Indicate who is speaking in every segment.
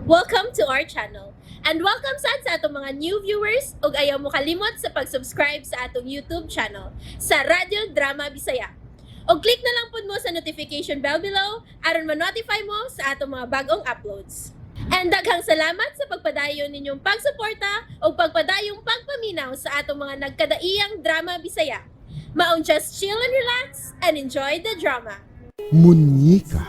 Speaker 1: Welcome to our channel. And welcome sad sa atong mga new viewers ug ayaw mo kalimot sa pag-subscribe sa atong YouTube channel sa Radyo Drama Bisaya. Og click na lang pud mo sa notification bell below aron ma-notify mo sa atong mga bagong uploads. And daghang salamat sa pagpadayon ninyong pagsuporta ug pagpadayong pagpaminaw sa atong mga nagkadaiyang drama Bisaya. Maong just chill and relax and enjoy the drama.
Speaker 2: Munyika.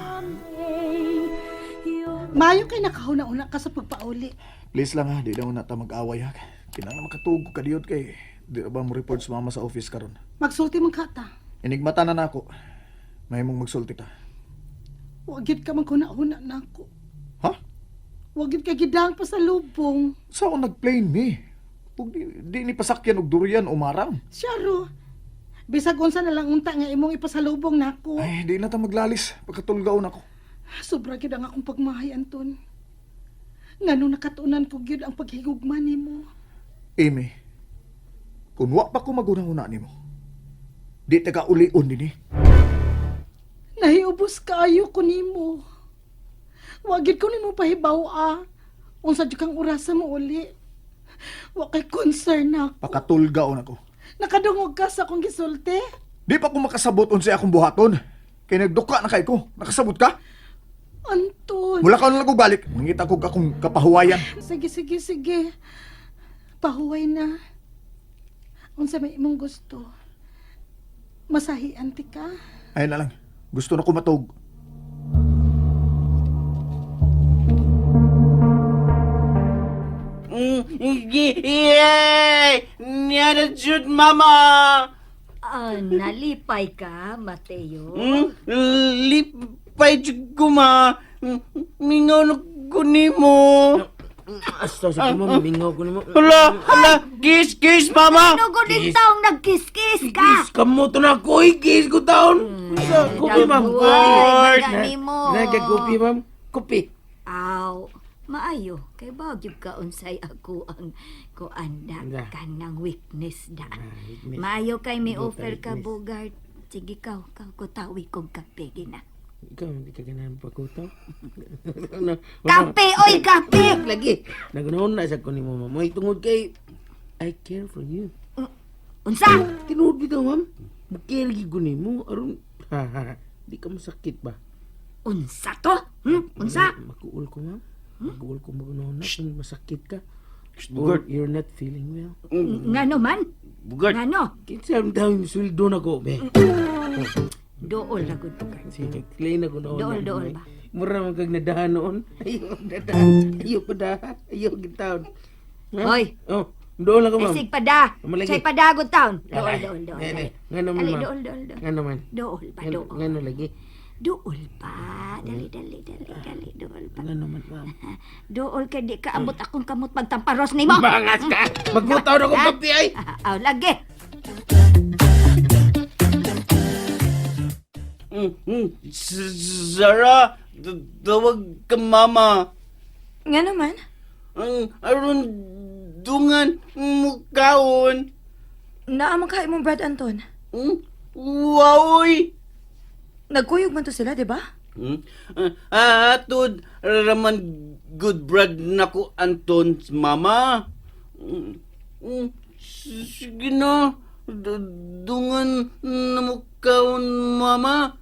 Speaker 3: Maayo kay nakahuna-una ka sa pagpauli.
Speaker 4: Please lang ha, di lang na ta mag-away ha. Kinahanglan makatug ko kadiyot kay di ra ba mo report sa mama sa office karon.
Speaker 3: Magsulti man ka ta.
Speaker 4: Enigmata na nako. Mahimong magsulti ta.
Speaker 3: Wa gyud ka man kuna-una nako.
Speaker 4: Ha?
Speaker 3: Wa gyud ka gidang pa sa lubong.
Speaker 4: Sa ako nag-plane ni? Ug di ni pasakyan og durian o marang.
Speaker 3: Siya ro. Bisag unsa na lang unta nga imong ipasalubong nako.
Speaker 4: Ay, di na ta maglalis. Pagkatulgaon ako.
Speaker 3: Sobra gyud ang akong pagmahay, Anton. Ngano nakatunan ko gyud ang paghigugma nimo.
Speaker 4: Amy, kung wa pa ko magunang-una nimo, di ta ka ulion dinhi.
Speaker 3: Nahiubos kaayo ko nimo. Wa gyud ko nimo pahibaw-a. Unsa jud kang orasa mo uli. Wa kay concern na.
Speaker 4: Pakatulgaon ako.
Speaker 3: Nakadungog ka sa akong gisulti.
Speaker 4: Di pa ko makasabot unsay akong buhaton. Kay nagduka na kay ko. Nakasabot ka?
Speaker 3: Anton.
Speaker 4: Mula ka na lang ko balik. Mangita ko akong kapahuwayan.
Speaker 3: Sige, sige, sige. Pahuway na. Unsa may imong gusto? Masahian ti ka?
Speaker 4: Ayun na lang. Gusto na ko matug.
Speaker 5: Yay! Niya jud, mama!
Speaker 6: Ah, nalipay ka, Mateo.
Speaker 5: Lipay jud ko, ma. Mingaw na ko nimo.
Speaker 7: Asta sa ko, ma'am, mingaw ko nimo.
Speaker 5: Hala, hala, kiss, kiss, mama.
Speaker 6: Ano ko din taong nagkiss-kiss ka?
Speaker 7: Kiss ka mo to na ko, eh, kiss ko taon. Sa kopi, ma'am.
Speaker 6: Daguay, nimo.
Speaker 7: Nagka-kopi, ma'am. Kopi.
Speaker 6: Aw, maayo. Kay bagyog ka unsay ako ang kuan da
Speaker 7: Da.
Speaker 6: kanang weakness da.
Speaker 7: Weakness.
Speaker 6: Maayo kay may
Speaker 7: Buta
Speaker 6: offer ka,
Speaker 7: weakness.
Speaker 6: Bogart. Sige kaw, kaw ko tawi kong kape gina.
Speaker 7: Ikaw, hindi ka ganahan pagkutaw.
Speaker 6: Kape, oy, kape!
Speaker 7: Lagi. Nagunahon na sa ko nimo, ma'am. May tungod kay I care for you.
Speaker 6: Unsa?
Speaker 7: Tinuod bitaw, ma'am. Care gyud ko nimo aron di ka masakit ba?
Speaker 6: Unsa to? Hmm? Unsa?
Speaker 7: Makuul ko, ma'am. Makuul ko magunahon na kung masakit ka.
Speaker 5: Bugart.
Speaker 7: Or you're not feeling well.
Speaker 6: Ngano man?
Speaker 5: Bugart.
Speaker 6: Ngano?
Speaker 7: Kinsa ang daming sweldo na ko, be.
Speaker 6: Dool ra gud, Bogart.
Speaker 7: Sige, clean ako noon.
Speaker 6: Dool, dool ba?
Speaker 7: Mura man kag nadahan noon. Ayaw, nadahan. Ayaw pa daha. Ayaw, gitaon. Ha?
Speaker 6: Hoy.
Speaker 7: Oh, dool ako, ma'am.
Speaker 6: Isig pada.
Speaker 7: Malagi.
Speaker 6: Say padagod taon. Dool,
Speaker 7: Alay.
Speaker 6: dool, dool.
Speaker 7: Eh,
Speaker 6: Dali.
Speaker 7: eh. Nga naman,
Speaker 6: Dali,
Speaker 7: ma'am.
Speaker 6: dool, dool, dool.
Speaker 7: Nga naman.
Speaker 6: Dool pa,
Speaker 7: Nga
Speaker 6: dool.
Speaker 7: nga no lagi.
Speaker 6: Dool pa. Dali, dali, dali, dali. Dool pa.
Speaker 7: Nga naman, ma'am.
Speaker 6: Dool kay di ka abot akong kamot pagtamparos nimo.
Speaker 7: Bangas ka! Magbutaw na akong kape, ay!
Speaker 6: Aw, lagi.
Speaker 5: Zara, tawag ka, mama.
Speaker 8: Nga naman.
Speaker 5: Ang aron dungan mukaon.
Speaker 8: Naamang ka imong Brad Anton.
Speaker 5: Woy!
Speaker 8: Nagkuyog man to sila, di ba?
Speaker 5: Hmm? Atod raman good brad nako Anton mama. Sige na. Dungan na mo kaon mama.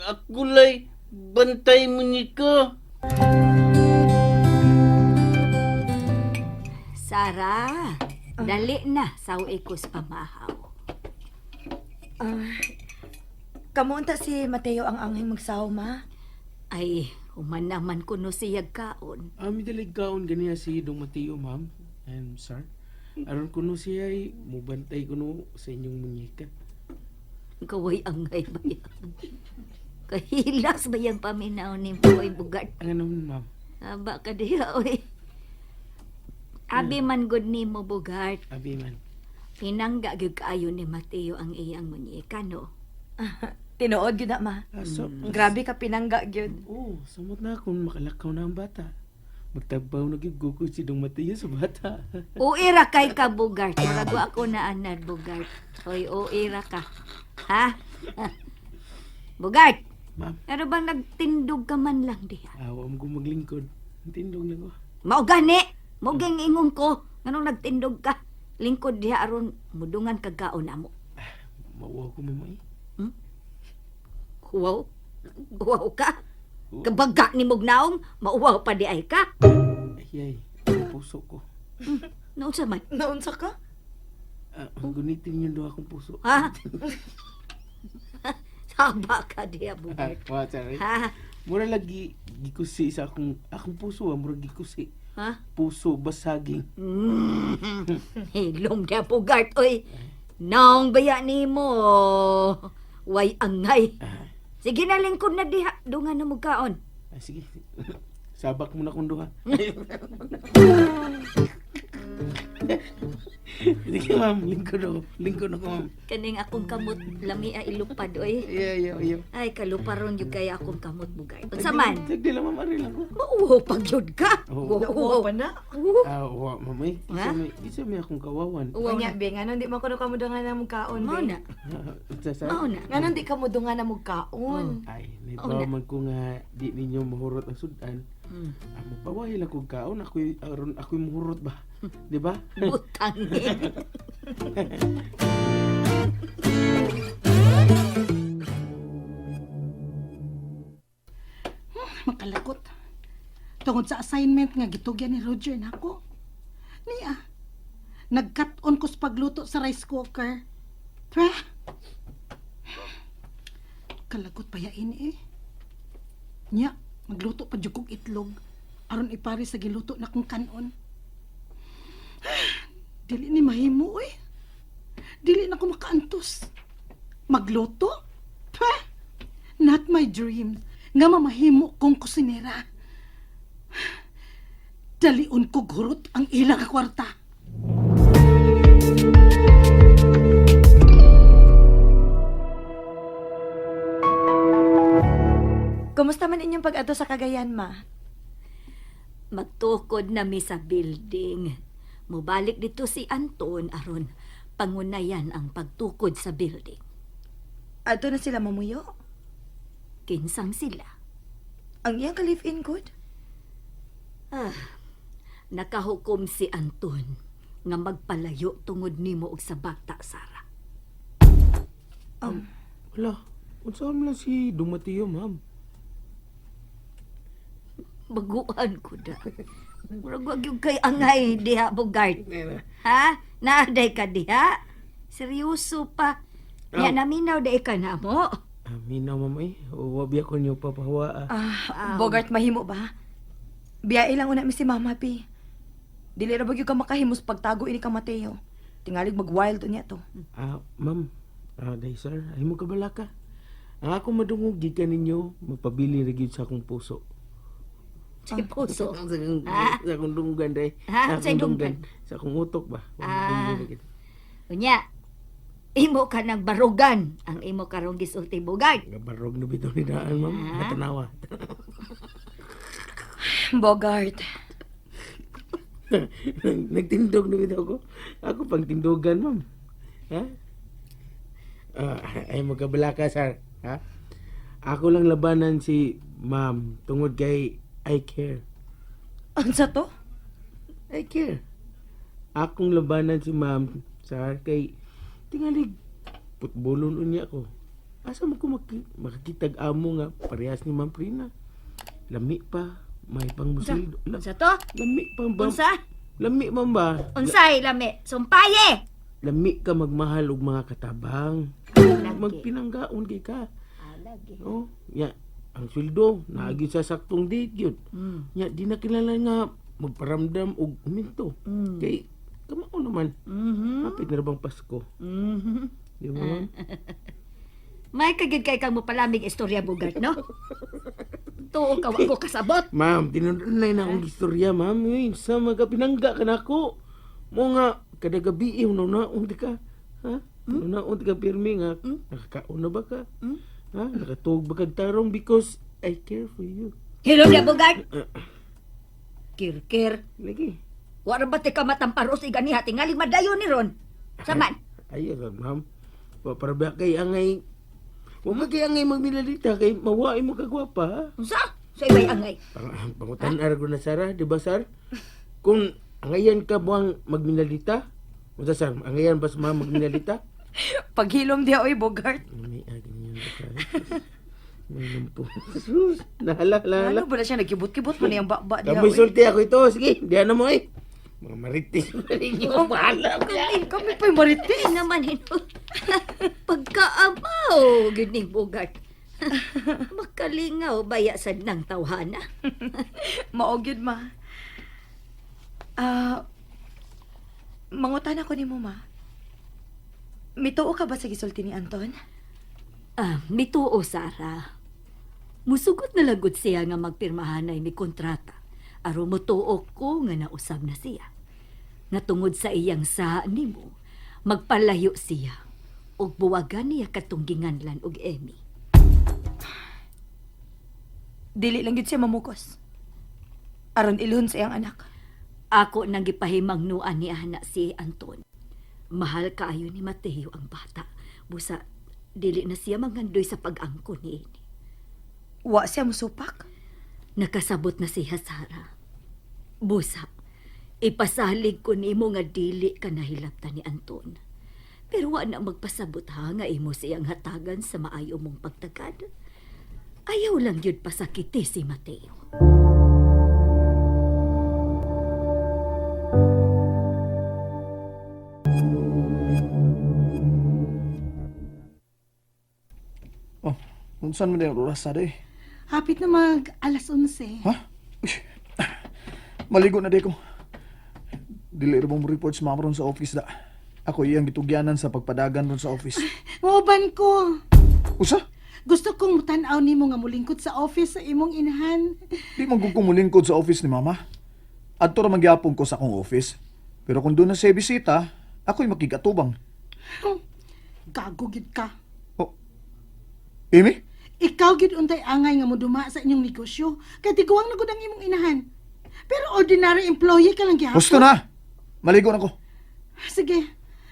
Speaker 5: Ako lay bantay mo ni ka.
Speaker 6: Sara, dali na sawi ko sa pamahaw.
Speaker 8: Ah, kamuunta si Mateo ang anghing magsaw, ma.
Speaker 6: Ay, human naman kuno siya kaon.
Speaker 7: Ami dalig kaon ganiya si Dong Mateo, ma'am. And sir. Aron kuno siya ay mubantay kuno sa inyong munyeka.
Speaker 6: Kaway angay ba yan? Kahilas ba yung paminaw ni Boy Bugart?
Speaker 7: Nga naman, ma'am.
Speaker 6: Aba ka diha, oy. Abi man gud nimo Bugart.
Speaker 7: Abi man.
Speaker 6: Pinangga gyud kaayo ni Mateo ang iyang munyeka, no?
Speaker 8: Tinuod gyud na, ma.
Speaker 7: Ah, so,
Speaker 8: Grabe ka pinangga gyud.
Speaker 7: Oh, samot na kung makalakaw na ang bata. Magtagbaw na gyud gugod si Dong Mateo sa bata.
Speaker 6: Uira kay ka, Bugart. Murag wa ako na anad, Bugart. Hoy, uira ka. Ha? Bugart!
Speaker 7: Ma'am.
Speaker 6: Pero bang nagtindog ka man lang diha?
Speaker 7: Awa mo kong maglingkod. Tindog lang ko.
Speaker 6: Mao gani, mao ging ingon ko nganong nagtindog ka. Lingkod diha aron mudungan kag kaon namo.
Speaker 7: Mauwaw ko, ma'am eh.
Speaker 6: Wow. Wow ka. Kabaga ni Mugnaong, mauwaw pa di ay ka.
Speaker 7: Ay, ay. Ang puso ko.
Speaker 6: Naunsa man?
Speaker 8: Naunsa ka?
Speaker 7: Ah, gunitin niyo daw akong puso.
Speaker 6: Ha? Saba ka diha, Bugart.
Speaker 7: Wa, sorry.
Speaker 6: Ha?
Speaker 7: Mura lagi gikusi sa akong puso, ah. Mura gikusi.
Speaker 6: Ha?
Speaker 7: Puso basaging.
Speaker 6: Hilom diha, Bugart, oy. Naong baya nimo. Way angay. Sige na, lingkod na diha. Dungan na mo kaon.
Speaker 7: Ah, sige. Sabak mo na kong duha. Sige, ma'am. Lingkod ako. Lingkod ako, ma'am.
Speaker 6: Kaning akong kamot lami a ilupad, oy.
Speaker 7: Yeah, yeah, yeah.
Speaker 6: Ay, kaluparon yung kaya akong kamot, Bugart. Unsa man?
Speaker 7: Sagdi lang, ma'am. Ari lang ko.
Speaker 6: Mauwaw pag yun ka.
Speaker 7: Oo.
Speaker 8: Nauwaw pa na.
Speaker 6: Uwaw.
Speaker 7: Ah, wa, ma'am. Eh.
Speaker 6: Ha?
Speaker 7: Isa may akong kawawan.
Speaker 6: Uwaw
Speaker 8: Unya,
Speaker 6: na.
Speaker 8: be, nganong di man kuno ka mudungan na mong kaon,
Speaker 6: Mao
Speaker 8: be?
Speaker 6: na.
Speaker 7: Unsa sa?
Speaker 6: Mao na.
Speaker 8: Nganong di ka mudungan na mong kaon?
Speaker 7: Ay,
Speaker 6: Oo
Speaker 7: naibaw
Speaker 6: na.
Speaker 7: man ko nga di ninyo mahurot ang sudan. Ah, magpawahil ako kaon. Ako'y, aron, ako'y mahurot ba? Di ba?
Speaker 6: Butang eh.
Speaker 3: Makalagot. Tungod sa assignment nga gitugyan ni Roger nako. Niya, nag-cut on ko sa pagluto sa rice cooker. Pweh! Kalagot pa yain eh. Nya, magluto pa jud kog itlog. Aron ipare sa giluto na kong kanon. Dili ni mahimo eh. Dili na ko makaantos. Magluto? Pweh! Not my dream. Nga mamahimo kong kusinera. Dalion ko gurot ang ilang kwarta.
Speaker 8: Kumusta man inyong pag-adto sa Cagayan, ma?
Speaker 6: Magtukod na mi sa building. Mubalik dito si Anton aron pangunayan ang pagtukod sa building.
Speaker 8: Adto na sila mamuyo.
Speaker 6: Kinsang sila.
Speaker 8: Ang iyang ka-live-in good.
Speaker 6: Ah, nakahukom si Anton nga magpalayo tungod nimo og sa bata, Sara.
Speaker 7: Wala. Unsa man lang si Dumateo, ma'am?
Speaker 6: Baguan ko da. Murag wag yung kay angay diha, Bugart. Ha? Naaday ka diha? Seryoso pa. Nya naminaw day ka na mo.
Speaker 7: Ah, minaw, ma'am eh. Wabi ako niyo papahawa. Ah.
Speaker 8: Ah, Bogart mahimo ba? Biyae lang una mi si Mama pi. Dili ra ba gyud ka makahimos pagtago ini ka Mateo. Tingalig mag-wild unya to.
Speaker 7: Ah, ma'am. Ah, day sir, ay mo kabala ka. Ang ako madungog gikan ninyo, magpabili ra gyud sa akong puso.
Speaker 6: Si puso.
Speaker 7: Sa akong, sa akong dunggan day.
Speaker 6: Ha?
Speaker 7: Sa
Speaker 6: Sa
Speaker 7: akong
Speaker 6: dunggan?
Speaker 7: Sa akong utok ba?
Speaker 6: Ah.
Speaker 7: Dunggan ra gyud.
Speaker 6: Unya, imo ka ng barugan ang imo karong gisulti Bugart.
Speaker 7: Gabarog na bitaw ni daan, ma'am.
Speaker 6: Ha?
Speaker 7: Natanawa.
Speaker 8: Bogart.
Speaker 7: Nagtindog na bitaw ko. Ako pang tindogan, ma'am. Ha? Ah, ay magkabala ka, sir. Ha? Ako lang labanan si ma'am tungod kay I care.
Speaker 8: Unsa to?
Speaker 7: I care. Akong labanan si ma'am, sir, kay tingalig putbolon unya ko. Asa man ko makakitag amo nga parehas ni Ma'am Prina. Lami pa, may pang musildo.
Speaker 6: Unsa to?
Speaker 7: Lami pa ba?
Speaker 6: Unsa?
Speaker 7: Lami man ba?
Speaker 6: Unsay lami? Sumpaye.
Speaker 7: Lami ka magmahal og mga katabang.
Speaker 6: Lagi.
Speaker 7: Magpinanggaon kay ka.
Speaker 6: Ah, lagi.
Speaker 7: Oh, ya ang sweldo naagi sa saktong date gyud. Ya di na kinahanglan nga magparamdam og huminto. Kay kamao naman. Hapit na ra bang Pasko? Di ba ma'am?
Speaker 6: May kagid kay kang mopalamig istorya Bugart, no? Tuo ka wa ko kasabot.
Speaker 7: Ma'am, tinunay na akong istorya, ma'am. Uy, sa mga pinangga ka na ako. Mo nga, kada gabi, eh, unaw-naon di ka. Ha? Unaw-naon di ka, pirmi nga. Nakakaon na ba ka? Ha? Nakatuog ba kag tarong? Because I care for you.
Speaker 6: Hilom na Bugart. Kirkir.
Speaker 7: Lagi.
Speaker 6: Wa ra ba ti ka matamparos iganiha tingali madayon ni ron. Saman.
Speaker 7: Ayun, ma'am. Wa para ba kay angay... Wa ba kay angay magmilalita kay mawain mo kagwapa, ha?
Speaker 6: Unsa? Sa ibay angay.
Speaker 7: Pangutan-ar ko na Sara, di ba Sar? Kung angayan ka buwang magminalita, unsa Sar, angayan ba sa mga magminalita?
Speaker 8: Paghilom diha oy, Bogart.
Speaker 7: May agin yun ba May lumpo. Sus, nahala, hala, hala.
Speaker 8: Ano ba na siya nagkibot-kibot man niyang baba diha
Speaker 7: Kamoy
Speaker 8: oy.
Speaker 7: sulti ako ito. Sige, diyan na mo eh. Mga maritis na ninyo. Bahala ko.
Speaker 8: Kami, kami pa'y marites.
Speaker 6: Ay naman hino. Pagkaamaw, gyud ning Bogart. Makalingaw baya sad nang tawhana.
Speaker 8: Mao gyud ma. Ah, mangutan ako nimo ma. Mituo ka ba sa gisulti ni Anton?
Speaker 6: Ah, mituo Sara. Musugot na lagot siya nga magpirmahanay mi kontrata. Aron motuo ko nga nausab na siya. Nga tungod sa iyang sa nimo, magpalayo siya ug buwagan niya katong ginganlan og Emmy.
Speaker 8: Dili lang gyud siya mamukos. Aron ilhon sa iyang anak.
Speaker 6: Ako nang gipahimangnuan ni ana si Anton. Mahal kaayo ni Mateo ang bata. Busa, dili na siya mangandoy sa pag-angko niini.
Speaker 8: Wa siya musupak.
Speaker 6: Nakasabot na siya, Sara. Busa, ipasalig ko nimo nga dili ka nahilabtan ni Anton. Pero wa na magpasabot ha nga imo siyang hatagan sa maayo mong pagtagad. Ayaw lang yun pasakiti si Mateo.
Speaker 4: Oh, unsan man din ang oras sa day?
Speaker 3: Hapit na mag alas 11.
Speaker 4: Ha? Uy, maligo na di ko. Dili ra mo report sa mama ron sa office da. Ako iyang gitugyanan sa pagpadagan ron sa office.
Speaker 3: Mauban ko.
Speaker 4: Usa?
Speaker 3: Gusto kong mutan-aw nimo nga mulingkod sa office sa imong inahan.
Speaker 4: Di man kung kumulingkod sa office ni mama. Adto ra man gyapon ko sa akong office. Pero kung doon na siya bisita, ako'y makigatubang.
Speaker 3: Gago gid ka.
Speaker 4: Oh. Amy?
Speaker 3: Ikaw gid untay angay nga moduma sa inyong negosyo kay tiguang na gud ang imong inahan. Pero ordinary employee ka lang gihapon.
Speaker 4: Gusto na! Maligo na ko.
Speaker 3: Sige.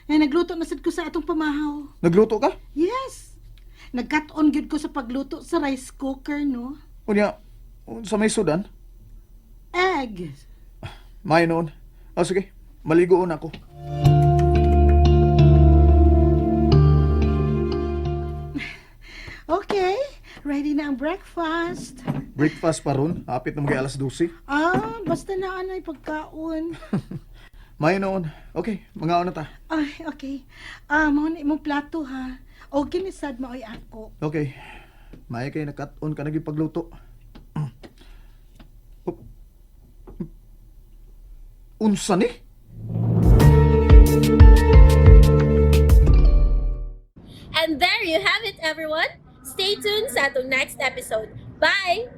Speaker 3: Ay, nagluto na sad ko sa atong pamahaw.
Speaker 4: Nagluto ka?
Speaker 3: Yes. Nagkat-on gyud ko sa pagluto sa rice cooker, no?
Speaker 4: Unya, sa may sudan?
Speaker 3: Egg.
Speaker 4: May noon. Oh, sige, maligo na ako.
Speaker 3: Okay. Ready na ang breakfast.
Speaker 4: Breakfast pa ron, hapit na mga alas 12.
Speaker 3: Ah, basta na anay pagkaon.
Speaker 4: May noon. Okay, mga na ta.
Speaker 3: Ay, okay. Ah, mao na imong plato ha. Okay ni sad maoy ako.
Speaker 4: Okay. May kay nakat-on ka naging pagluto. Oh. Unsa ni?
Speaker 1: And there you have it, everyone. Stay tuned sa atong next episode. Bye!